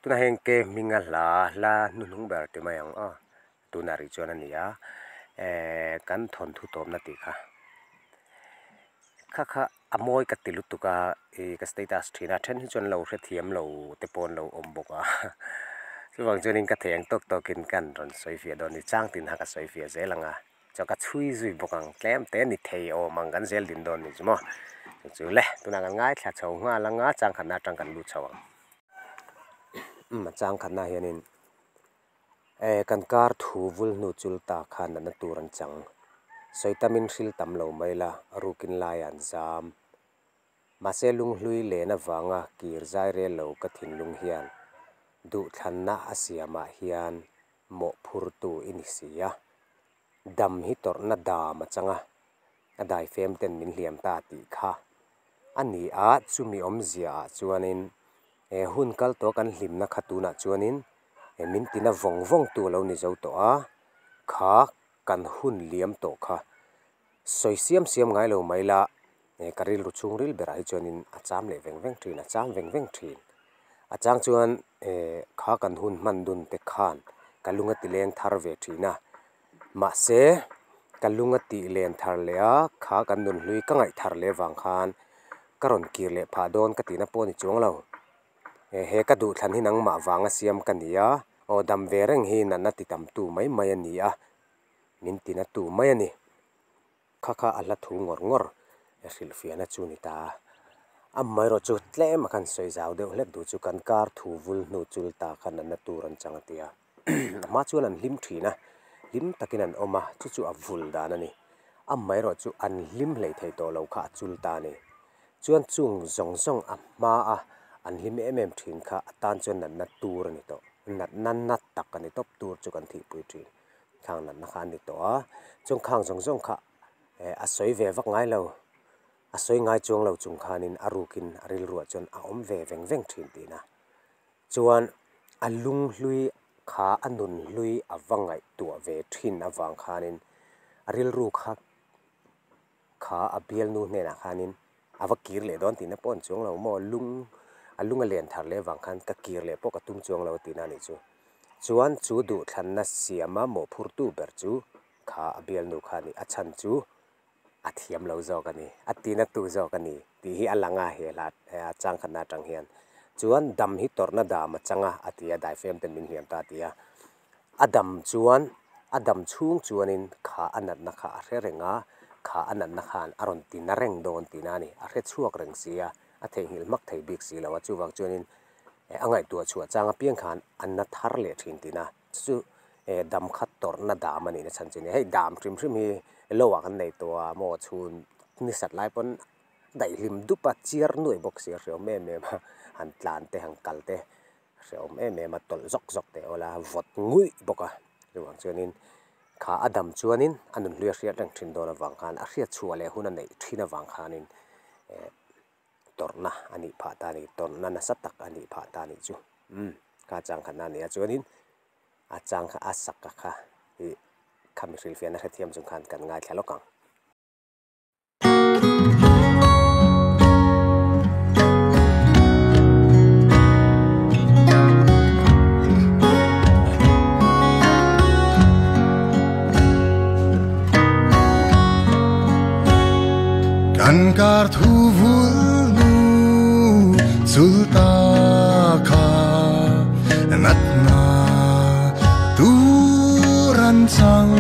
Tunah hian ke hminga hla hla hnuhnung ber ti mai ang aw tunah rih chuan a ni a ehh kan thawnthu tawpna tih kha kha kha a mawi ka ti lutuk a ih ka status thin a then hi chuan lo hrethiam lo te pawh an lo awm bawk a chuvang chuanin ka thei ang tawk tawkin kan rawn sawi fiah dawn a ni chang tin kha ka sawi fiah zel ang a. Chuan ka chhui zui bawk ang, tlem te ni thei awm ang kan zel din dawn ni chu maw. Chu chu le, tunah kan ngaithla chho nghal ang a, chang khatna atang kan lut chho ang. Umm a chang khatna hianin eh kan kar thu vul hnu chul ta khan natna tur an chang. Sawi tamin hril tam lo mai la, rukin laiah an zam. Mahse lunghlui len avanga kir zai rel lo ka thinlung hian duhthlanna a siamah hian mawhphurtu i ni si a. Dam hi tawrhna dam a chang a, a daifem ten min hliam ta tih kha a ni a, chumi awmzia ah chuanin he hun kal tawh kan hlimna kha tunah chuanin min tina vawng vawng tu a lo ni zo tawh a, kha kan hun liam tawh kha sawi siam siam ngai lo mai la, ka rilru chhungril berah hi chuanin a cham leh veng veng thin, a cham veng veng thin. A chang chuan kha kan hun hman dun te khan ka lung a ti leng thar ve thin a, mahse ka lung a tih len thar leh a, kha kan nun hlui ka ngaih thar leh vang khan ka rawn kir leh phah dawn ka tihna pawh a ni chuang lo. He ka duhthlan hi nangmah vanga siam ka ni a, aw dam ve reng hi natna ti tam tu mai mai a ni a, min tina tu mai a ni. Kha kha a hla thu ngawr ngawr e hrilhfiahna chu ni ta a. Amaherawh chu tlem a khan sawi zau deuh hlek duh chu kan kar thu vul hnu chul ta khan natna tur an chang a ti a. A hma chuan an hlim thin a, hlim takin an awm a, chu chu a vul dan a ni. Amaherawh chu an hlim hlei thei tawh lo kha a chul ta a ni. Chuan chung zawng zawng a hma a an hlim em em thin kha a tan chuan natna tur a ni tawh. Natna na tak a ni tawp tur chu kan thihpui thin. Khang natna kha a ni tawh a, chung khang zawng zawng kha eh a sawi ve vak ngai lo, a sawi ngai chuang lo chung khanin a rukin a rilruah chuan a awm ve veng veng thin tihna. Chuan a lunghlui kha a nunhlui a va ngaihtuah ve thin avang khanin a rilru kha kha a bialnu hnenah khanin a va kir leh dawn tihna pawh a ni chuang lo maw, lung a lung a len thar leh avang khan ka kir leh pawh ka tum chuang lo tihna a nih chu. Chuan chu duhthlanna siama mawhphurtu ber chu kha a bialnu kha a ni, a chhan chu a thiam lo zawk a ni, a tina tu zawk a ni tih hi a lang a he hla a chang khatna atang hian. Chuan dam hi tawrhna dam a chang a, a ti a, daifem ten min hliam ta a ti a. A dam chuan, a dam chhung chuanin kha a natna kha a hre reng a, kha a natna khan a rawn ti na reng dawn tihna a ni. A hre chhuak reng si a, a theihnghilh hmak thei bik si lo a, chuvang chuanin a ngaihtuah chhuah chang apiang khan a na thar leh thin tihna. Chu chu dam kha tawrhna dam a nihna chhan chu a ni. Hei dam hrim hrim hi lo ah kan nei tawh a maw chhun ni sat lai pawn daihlim dup a, chiar nuai bawk si a hreawm em em a, han tlan te han kal te. Hrehawm em em a tawlh zawk zawk teh awla vawt nguih bawk a, chuvang chuanin kha a dam chuanin a nunhlui a hriat reng thin dawn avang khan a hriat chhuah leh hun a neih thin avang khanin eh tawrhna a nih phah ta a ni, tawrhna nasa tak a nih phah ta a nih chu. Umm kha chang khatna a ni a, chuanin a chang kha a sak a kha ih khami hrilhfiahna hrethiam chung khan kan ngaithla lawk ang. Kan kar thu vul nu chul ta kha natna tur an chang.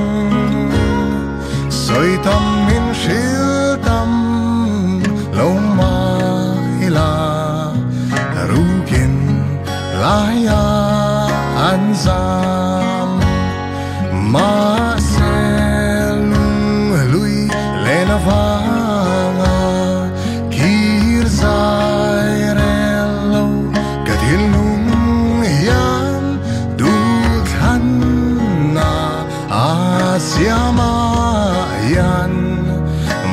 Sawi tam min hril tam lo mai la, rukin laia an zam. Mahse lunghlui len avanga kir zai rel lo ka thinlung hian duhthlanna A siama hian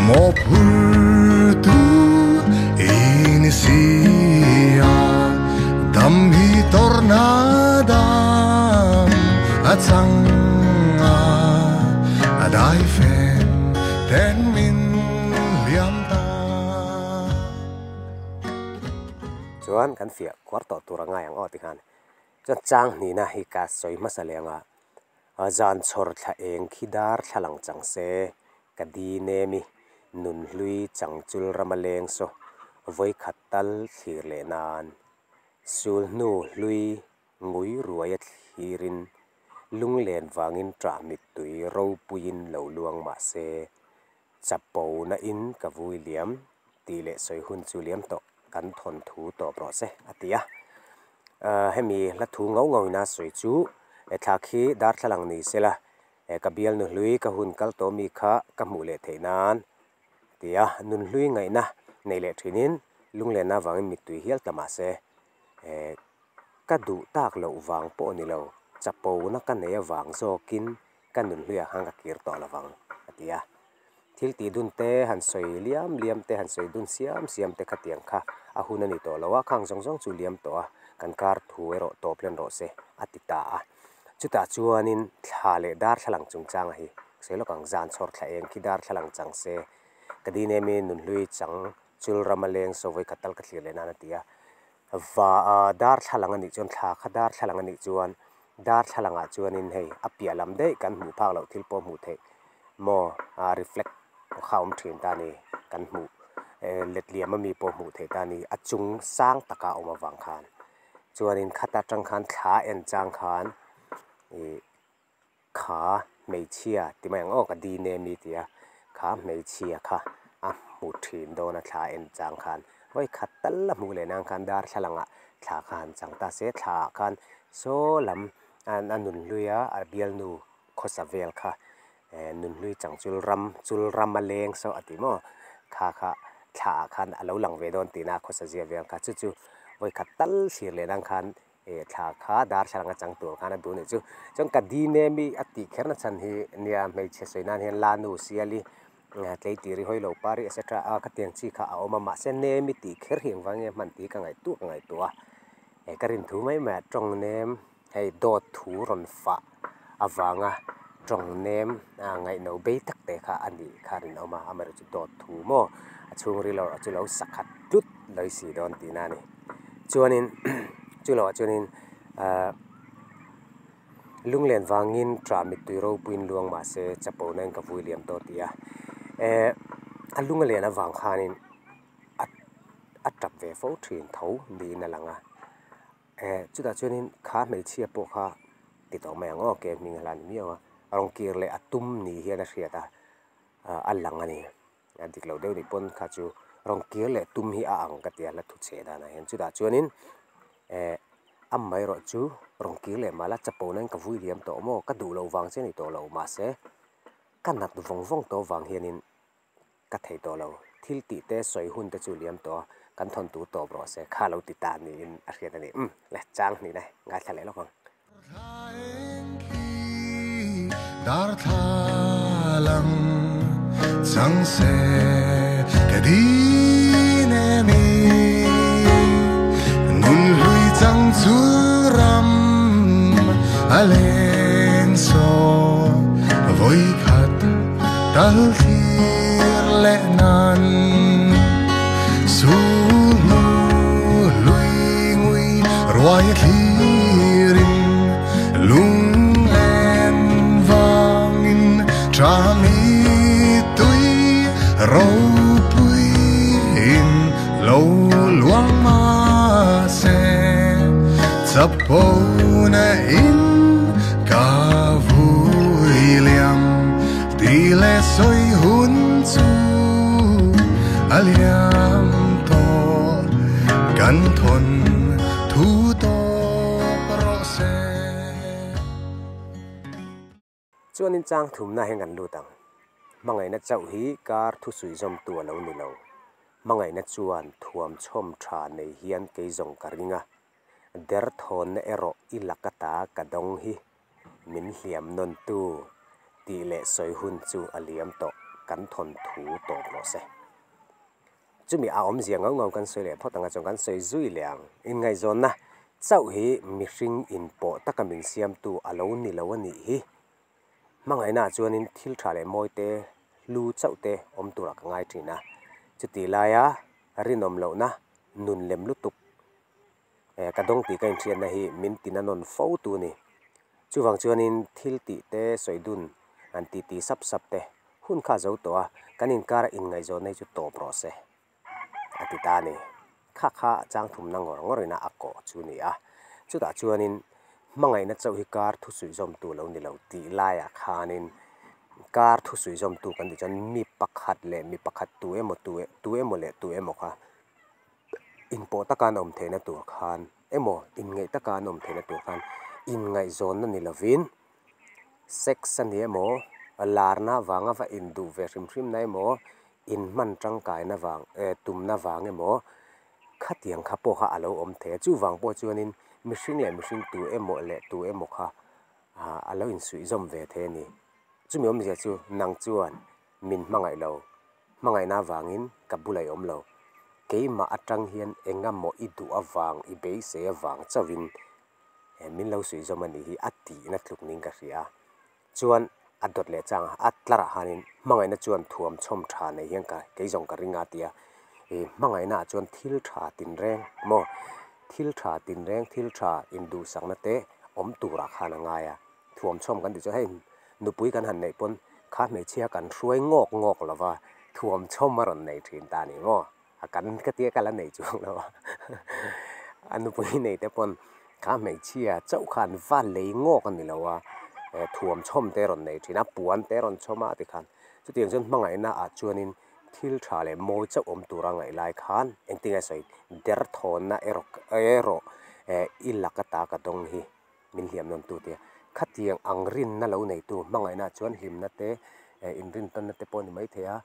mawhphurtu i ni si a, dam hi tawrhna dam a chang a, a dai fen ten min hliam ta. Chuan kan fiah kuar tawh tur a ngai ang aw tikhan. Chuan chang hnihna hi ka sawi hmasa leh ang a, zan chhawr thla eng khi dar thla lang chang se, ka di nem i nunhlui chang chul rama leng saw vawikhat tal thlir leh nan. Sul hnu hlui ngui ruaia thlirin lunglen vangin ṭah mittui ropuiin lo luang mah se, Chapona in ka vui liam tih leh sawi hun chu liam tawh kan thawnthu tawp rawh se a ti a. Hemi hla thu ngau ngau ina sawi chu thla khi darthlalang ni sela ka bialnu hlui ka hun kal tawh mi kha ka hmuh leh theih nan a ti a. Nunhlui ngaihna nei leh thinin lunglenna avangin mittui hial ta mah se ka duh tak loh vang pawh ni lo chapona ka nei avang zawkin ka nunhluiah khan ka kir tawh lovang a ti a. Thil tih dun te han sawi liam liam te han sawi dun siam siam te khatiang kha a hun a ni tawh lo a, khang zawng zawng chu liam tawh a, kan kar thu erawh tawp hlen rawh se a ti ta a. Chutah chuanin thla leh darthlalang chungchanga hi sawi lawk ang, zan chhawr thla eng khi darthlalang chang se ka din em i nunhlui chang chul rama leng saw vawikhat tal ka thlir leh nan a ti a. Va a darthlalang a nih chuan thla kha darthlalang a nih chuan darthlalangah chuanin hei a piah lam daih kan hmuh phak loh thil pawh hmuh theih maw a reflect kha a awm thin ta a ni kan hmuh letliam ami pawh hmuh theih ta a ni a chung sang taka a awm avang khan chuanin khata tang khan thla en chang khan ih Kha hmeichhia ti mai ang aw ka di nem i tia kha hmeichhia kha a hmu thin dawn a thla en chang khan vawi khat tal a hmuh leh nan khan darthlalangah thla kha han chang ta se thla ah khan saw lam a nunhlui a a bialnu khawsa vel kha nunhlui chang chul ram chul ram a leng saw a ti maw kha kha thla ah khan a lo lang ve dawn tihna a khawsa zia vel kha chu chu vawi khat tal thlir leh nan khan Eh thla kha darthlalang a chang tur khan a duh nih chu. Chuan ka di nem i a tih kher na chhan hi nia hmeichhe sawi nan hian lanu siali tleitir i hawi lo par i etc a khatiang chi kha a awm a mahse nem i tih kher hi engvang nge hman tih hi ka ngaihtuah ka ngaihtuah a. Eh ka rin thu mai mai a tawng nem hei dawt thu rawn fah avanga tawng nem a ngaihno bei tak te kha a nih kha rinawm a amaherawhchu dawt thu maw a chhungril erawh chu lo sakhat tlut lawi si dawn tihna a ni. Chuanin chu lohah chuanin ahh lunglen vangin ṭah mittui ropuiin luang mah se chapo nain ka vui liam tawh tih a eh a lung a lian avang khanin a a ṭap ve fo ṭhin tho niin a lang a eh chutah chuanin kha hmeichhia pawh kha ti tawh mai ang aw ke hming a hlan miau a rawn kir leh a tum ni hian a hriat a a lang a ni. A dik lo deuh nih pawn kha chu rawn kir leh tum hi a ang ka ti a hla thu chhe danah hian chutah chuanin eh amaherawh chu rawn kir leh mahla chapo nain ka vui liam tawh maw ka duh loh vang che a ni tawh lo mahse ka nat vawng vawng tawh vang hianin ka thei tawh lo thil tih te sawi hun te chu liam tawh a kan thawn tur tawp rawh se kha lo ti ta niin a hriat a ni umm le chang hnih le ngaithla leh lawk ang. Darthlalang chang se ka din em i Nunhlui chang chu ram a leng saw Vawikhat tal thlir leh nan Sulhnu hlui ngui ruai thlirin lunglen vangin tha mi tui ropuiin lo luang mahse chapona in ka vui liam ti leh sawi hun chu a liam tawh kan thawn thu tawp rawh se. Chuanin chang thumna hian kan lut ang. Hmangaihna chauh hi kar thusuih zawmtu a lo ni lo. Hmangaihna chuan thuam chhawm tha nei hian kei zawng ka ring a. Derthawnna erawh i lak ata ka dawng hi min hliam nawntu tih leh sawi hun chu a liam tawh kan thawnthu tawp rawh se. Chumi a awmzia ngau ngau kan sawi leh phawt anga chuan kan sawi zui leh ang. Inngaihzawnna chauh hi mihring inpawh taka min siamtu a lo ni lo a nih hi. Hmangaihnaah chuanin thil tha leh mawi te, hlu chauh te awm turah ka ngai thin a. Chutih laia rinawm lohna nun lem lutuk. Ka dawng tih ka inhriatna hi min tina nawn fo tu a ni. Chuvang chuanin thil tih te sawi dun han ti ti sap sap te hun kha zo tawh a, kan inkara inngaihzawnna hi chu tawp rawh se a ti ta a ni. Kha kha chang thumna ngawr ngawrin a a kawh chu a ni a. Chutah chuanin hmangaihna chauh hi kar thusuihzawmtu lo ni lo tih laiah khanin kar thusuihzawmtu kan tih chuan mi pakhat leh mi pakhat tu emaw tu tu emaw leh tu emaw kha inpawh taka an awm theihna tur khan emaw inngeih taka an awm theihna tur khan inngaihzawnna ni lovin sex a ni emaw larna vanga va induh ve hrim hrimna emaw inhman tangkaina vang eh tumna vang emaw khatiang kha pawh kha a lo awm thei a. Chuvang pawh chuanin mihring leh mihring tu emaw leh tu emaw kha a lo insuihzawm ve thei a ni. Chumi awmzia chu nang chuan min hmangaih lo, hmangaihna avangin ka bulah i awm lo. Keimah atang hian engamaw i duh avang, i beisei avang chauhin min lo suihzawm a nih hi a tihna tluk niin ka hria a. Chuan a dawt leh chang a, a tlarah khanin hmangaihna chuan thuam chhawm tha nei hian ka kei zawng ka ring a ti a. Ih hmangaihnaah chuan thil tha tinreng maw thil tha tinreng thil tha induhsakna te awm turah khan a ngai a. Thuam chhawm kan tih chuan hei nupui kan han neih pawn kha hmeichhia kan hruai ngawk ngawk lo va, thuam chhawm a rawn nei thin ta a ni maw? A kan ka tia ka la nei chuang lo a, a nupui nei te pawn kha hmeichhia chauh khan va lei ngawk a ni lo a, thuam chhawm te a rawn nei thin a, puan te a rawn chhawm a tikhan chutiang chuan hmangaihna ah chuanin thil tha leh mawi chauh awm tura ngaih lai khan engtin nge sawi derthawnna erawh erawh i lak ata ka dawng hi. Min hliam nawn tu tia khatiang ang rinna lo neitu hmangaihna chuan hlimna te eh inrintawnna te pawh a ni maithei a,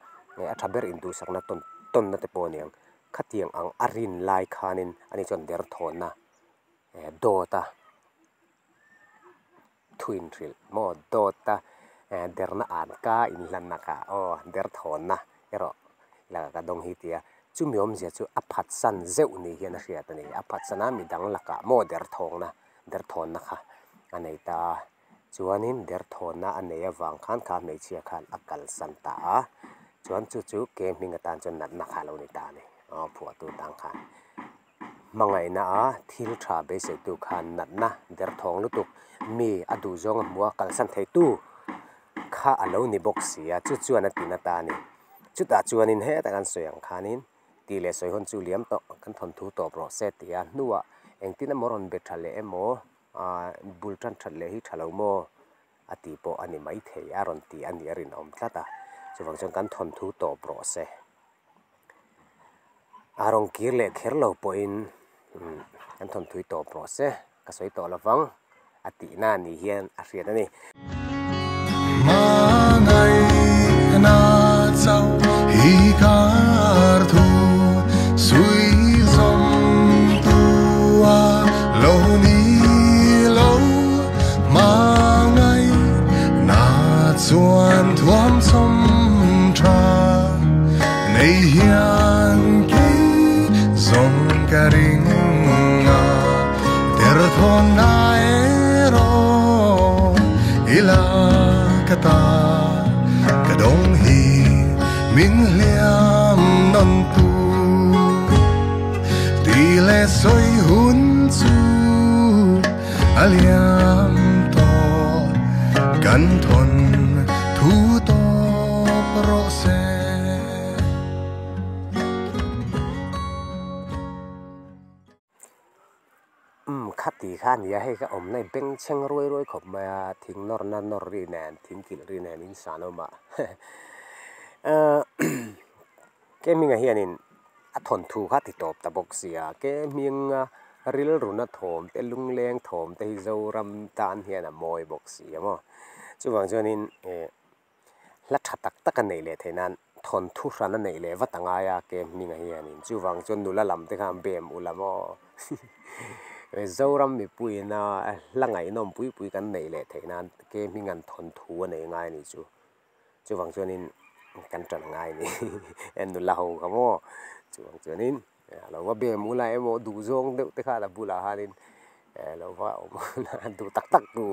eh a tha ber induhsakna tawn tawnna te pawh a ni ang. Khatiang ang a rin lai khanin ani chuan derthawnna eh dawt a thu inhrilh maw dawt a eh derna an ka inhlanna kha aw derthawnna erawh lakah ka dawng hi tia chumi awmzia chu a phatsan zeuh ni hian a hriat a ni. A phatsan a midang lakah maw derthawngna derthawnna kha a nei ta a, chuanin derthawnna a nei avang khan kha hmeichhia khan a kalsan ta a, chuan chu chu ke hming atan chuan natna kha a lo ni ta a ni, aw phuahtu tang khan hmangaihna a thil tha beiseitu khan natna derthawng lutuk mi a duh zawng a hmu a kalsan theitu kha a lo ni bawk si a, chu chuan a ti na ta a ni, chutah chuanin hetah kan sawi ang khanin. Tih leh sawi hawn chu liam tawh kan thawnthu tawp rawh se ti a, hnuah engtin emaw rawn be tha leh emaw aah bul tan that leh hi tha lo maw a tih pawh a ni maithei a rawn ti a nih a rinawm tlat a, chuvang chuan kan thawnthu tawp rawh se. A rawn kir leh kher lo pawhin umm kan thawnthu tawp rawh se ka sawi tawh lo vang a tihna ni hian a hriat a ni. Hmangaihna chauh hi kar thu sui zawm tu a lo ni lo. Hmangaihna chuan thuam chhawm tha nei hian kei zawng ka ring a, derthawnna erawh i la ka ta, ka dawng hi min hliam nawn tu. Ti leh sawi hun chu a liam tawh, kan thawn thu tawp rawh se. Umm khati kha a nia, hei ka awmna i bengchheng ruai ruai khawp mai a, thing nawrna nawr ri nen, thing kilh ri nen in san awm a. Ke hminga hianin a thawnthu kha ti tawp ta bawk sia, ke hminga rilruna thawm te lungleng thawm te hi Zoram tan hian a mawi bawk si a maw. Chuvang chuanin ih hla tha tak tak a neih leh theih nan thawnthu hran a neih leh vat a ngai a ke hminga hianin chuvang chuan nula lam te khan bem ula maw Zoram mipuiina hla ngaihnawm pui pui kan neih leh theih nan ke hminga'n thawnthu a nei ngai a nih chu. Chuvang chuanin kan ṭan ngai a ni nula ho kha maw chuvang chuanin a lo va bem ula emaw duh zawng deuh te kha a bulah khanin lo va awm duh tak tak tu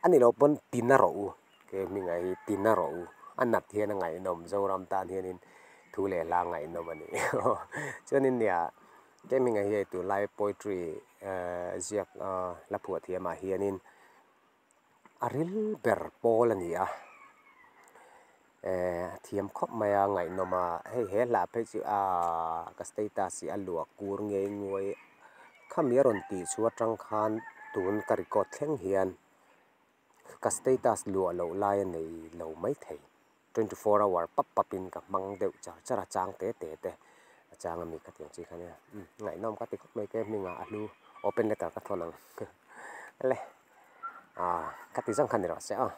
a ni loh pawn tin a rawh u ke hmingah hi tin a rawh u a nat hian a ngaihnawm Zoram tan hianin thu leh hla ngaihnawm a ni chuanin nia. Kei hmingah hi hei tunlai poetry ziak hla phuah thiamah hianin a ril ber pawl a ni a, a thiam khawp mai a ngaihnawm a, hei he hla phei chu aaa ka status hi a luah kur ngei nguai khami a rawn tih chhuah atang khan tun ka record thleng hian ka status luah loh lai a nei lo maithei 24 hour pap pap in ka hmang deuh char char a chang te te te a chang ami khatiang chi kha nia ngaihnawm ka ti khawp mai ke hmingah a hlu open letter ka thawn ang le. Aaa ka ti zawng kha ni rawh se aw.